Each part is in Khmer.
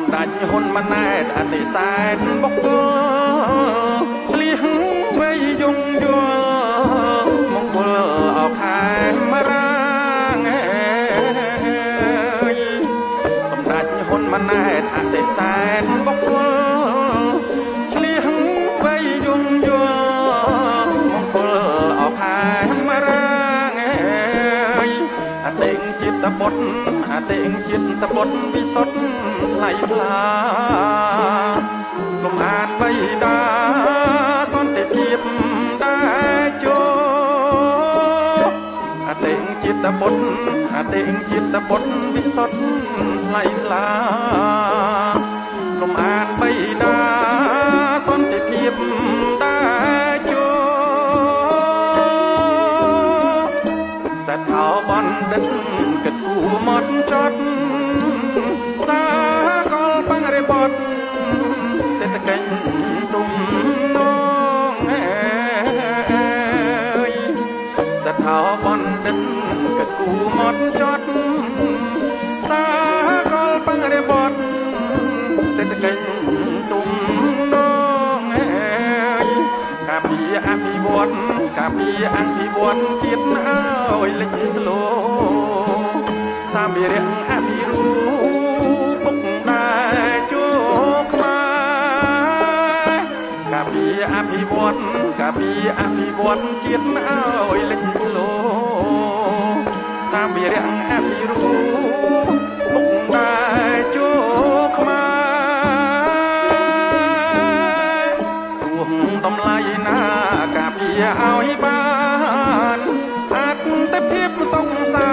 សម្ដេចហ៊ុនម៉ាណែតអតិសែនបុគ្គលឆ្លៀសវៃយងយល់មង្គលអខែមរាងអើយសម្ដេចហ៊ុនម៉ាណែតអតិសែនបុគ្គលឆ្លៀសវៃយងយល់មង្គលអខែមរាងអើយអតិចិត្តបុត្រអតិចិត្តបុត្រវិសុទ្ធថ្លៃថ្លាលំអានបៃតាសន្តិភាពដែលជោអតិចិត្តបុត្រអតិចិត្តបុត្រវិសុទ្ធថ្លៃថ្លាលំអានបៃតាសន្តិភាពដែលជោសេដ្ឋោបណ្ឌិតគិតគូមកចត់សាកលបង្រិបទសេដ្ឋកិច្ចទុំនងអើយសេដ្ឋោបណ្ឌិតគិតគូមកចត់សាកលបង្រិបទសេដ្ឋកិច្ចទុំនងអើយកាពីអភិវឌ្ឍកាពីអភិវឌ្ឍជាតិឲ្យលេចធ្លោតាមវិរៈអភិរូបពុកដែរជួខ្មែរកាពីអភិវឌ្ឍកាពីអភិវឌ្ឍជាតិឲ្យលេចធ្លោតាមវិរៈអភិរូបពុកដែរជួខ្មែរ ទោះតម្លៃណាកាពីឲ្យបានអត្តភាពសង្សា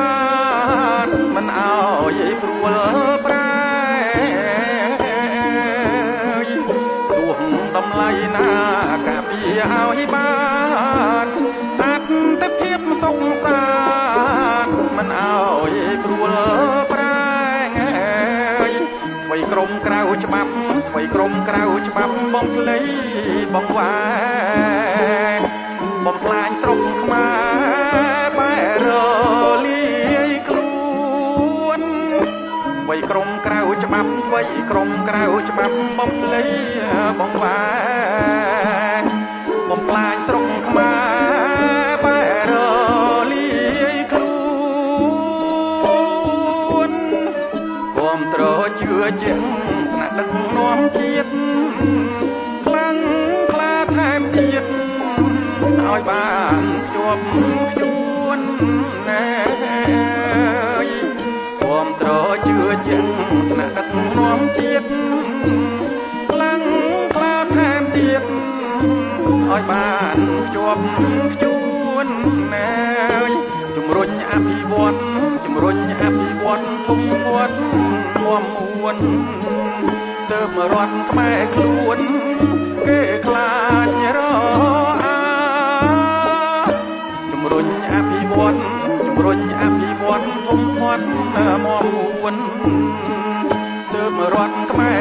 រមិនឲ្យព្រួលប្រែទោះតម្លៃណាកាពីឲ្យបានអត្តភាពសង្សារមិនឲ្យព្រួលប្រែថ្មីក្រុមក្រៅច្បាប់ថ្មីក្រុមក្រៅច្បាប់បំភ្លៃបងវ៉ែបំផ្លាញស្រុកខ្មែរបែរលាយខ្លួនថ្មីក្រុមក្រៅច្បាប់ថ្មីក្រុមក្រៅច្បាប់បំភ្លៃបងវ៉ែបំផ្លាញស្រុកខ្មែរបែរលាយខ្លួន គាំទ្រជឿជាក់ថ្នាក់ដឹកនាំជាតិខ្លាំងក្លាថែមទៀតឲ្យបានខ្ជាប់ខ្ជួនណែគាំទ្រជឿជាក់ថ្នាក់ដឹកនាំជាតិខ្លាំងក្លាថែមទៀតឲ្យបានខ្ជាប់ខ្ជួនណែជំរុញអភិវឌ្ឍជំរុញអភិវឌ្ឍធំធាត់មមួនទើបរត់ខ្មែរខ្លួនគេខ្លាចរអាជំរុញអភិវឌ្ឍជំរុញអភិវឌ្ឍធំធាត់មមួនទើបរត់ខ្មែរ